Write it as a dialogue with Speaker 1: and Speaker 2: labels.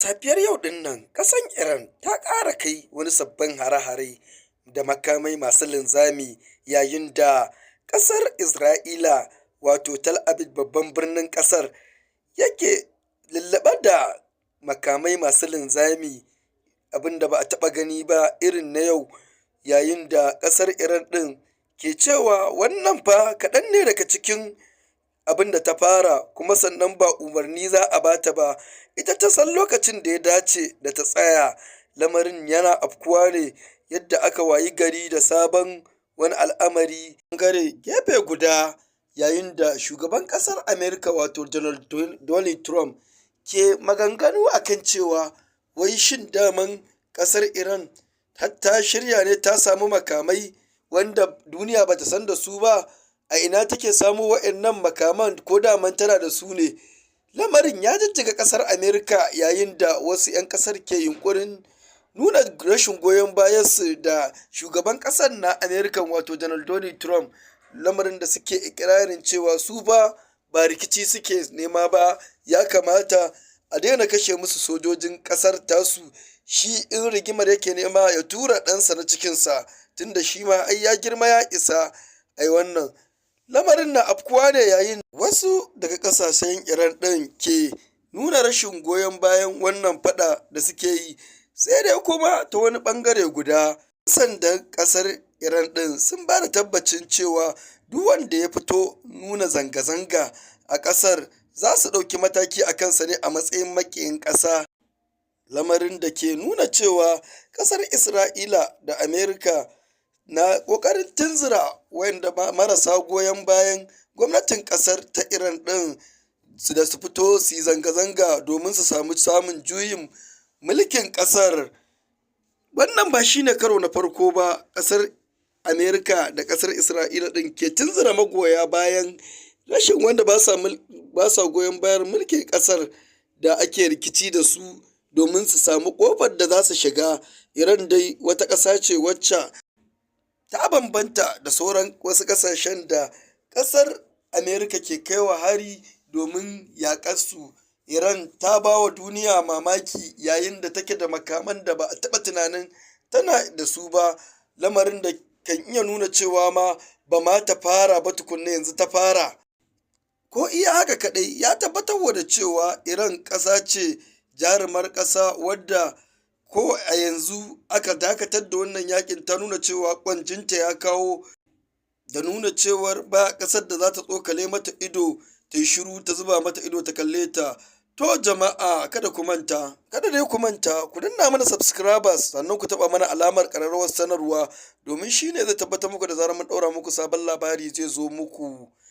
Speaker 1: Safiyar yau din nan ƙasar Iran ta ƙara kai wani sabbin hare-hare da makamai masu linzami, yayin da ƙasar Isra'ila, wato Tel Aviv, babban birnin ƙasar, yake lulluɓe da makamai masu linzami, abin da ba a taɓa gani ba irin na yau, yayin da ƙasar Iran ɗin ke cewa wannan fa kaɗan ne daga cikin abin da ta fara, kuma sannan ba umarni za a bata ba, ita ta san lokacin da ya dace da ta tsaya. Lamarin yana afkuwa ne yadda aka wayi gari da sabon wani al'amari ɓangare gefe guda, yayin da shugaban ƙasar Amerika, wato Donald Trump, ke maganganu akan cewa wai shin daman ƙasar Iran har ta shirya ne ta samu makamai wanda duniya bata san da su ba? A ina take samo wa'annan makaman, ko daman tana da su ne? Lamarin ya jijjiga ƙasar Amerika, yayin da wasu 'yan ƙasar ke yunƙurin nuna rashin goyon bayansu da shugaban ƙasar na Amerika, wato Donald Trump, lamarin da suke ikirarin cewa su fa ba rikici suke nema ba, ya kamata a daina kashe musu sojojin ƙasar tasu. Shi in rigimar yake nema, ya tura ɗansa na cikinsa, tunda shi ma ai ya girma ya isa ai. Wannan lamarin na afkuwa ne yayin wasu daga ƙasashen Iran ɗin ke nuna rashin goyon bayan wannan faɗa da suke yi. Sai dai kuma ta wani ɓangare guda, sandan ƙasar Iran ɗin sun ba da tabbacin cewa duk wanda ya fito nuna zanga-zanga a ƙasar, za su ɗauki mataki a kansa ne a matsayin maƙiyin ƙasa, lamarin da ke nuna cewa ƙasar Isra'ila da Amerika na ƙoƙarin tunzura wanda marasa goyon bayan gwamnatin ƙasar ta Iran ɗin su da su fito su yi zanga-zanga domin su samu samun juyin mulkin ƙasar. Wannan ba shine karo na farko ba ƙasar Amerika da ƙasar Isra'ila ɗin ke tunzura magoya bayan rashin wanda ba sa goyon bayan mulkin ƙasar da ake rikici da su, domin su samu ƙofar da za su shiga. Iran dai wata ƙasa ce wacce ta bambanta da sauran wasu ƙasashen da ƙasar Amerika ke kaiwa hari domin yaƙar su. Iran ta ba wa duniya mamaki yayin da take da makaman da ba a taɓa tunanin tana da su ba, lamarin da kan iya nuna cewa ma ba ma ta fara ba tukunna, yanzu ta fara. Ko iya haka kaɗai ya tabbatar da cewa Iran ƙasa ce jarumar ƙasa, wadda ko a yanzu aka dakatar da wannan yakin, ta nuna cewa kwanjinta ya kawo da nuna cewar ba ƙasar da za ta tsokale mata ido ta yi shiru, ta zuba mata ido ta kalle ta. To jama'a, kada ku manta, kada dai ku manta ku danna mana subscribers, sannan ku taɓa mana alamar ƙararrawar sanarwa, domin shine zai tabbatar muku da zarar mun ɗaura muku sabon labari zai zo muku.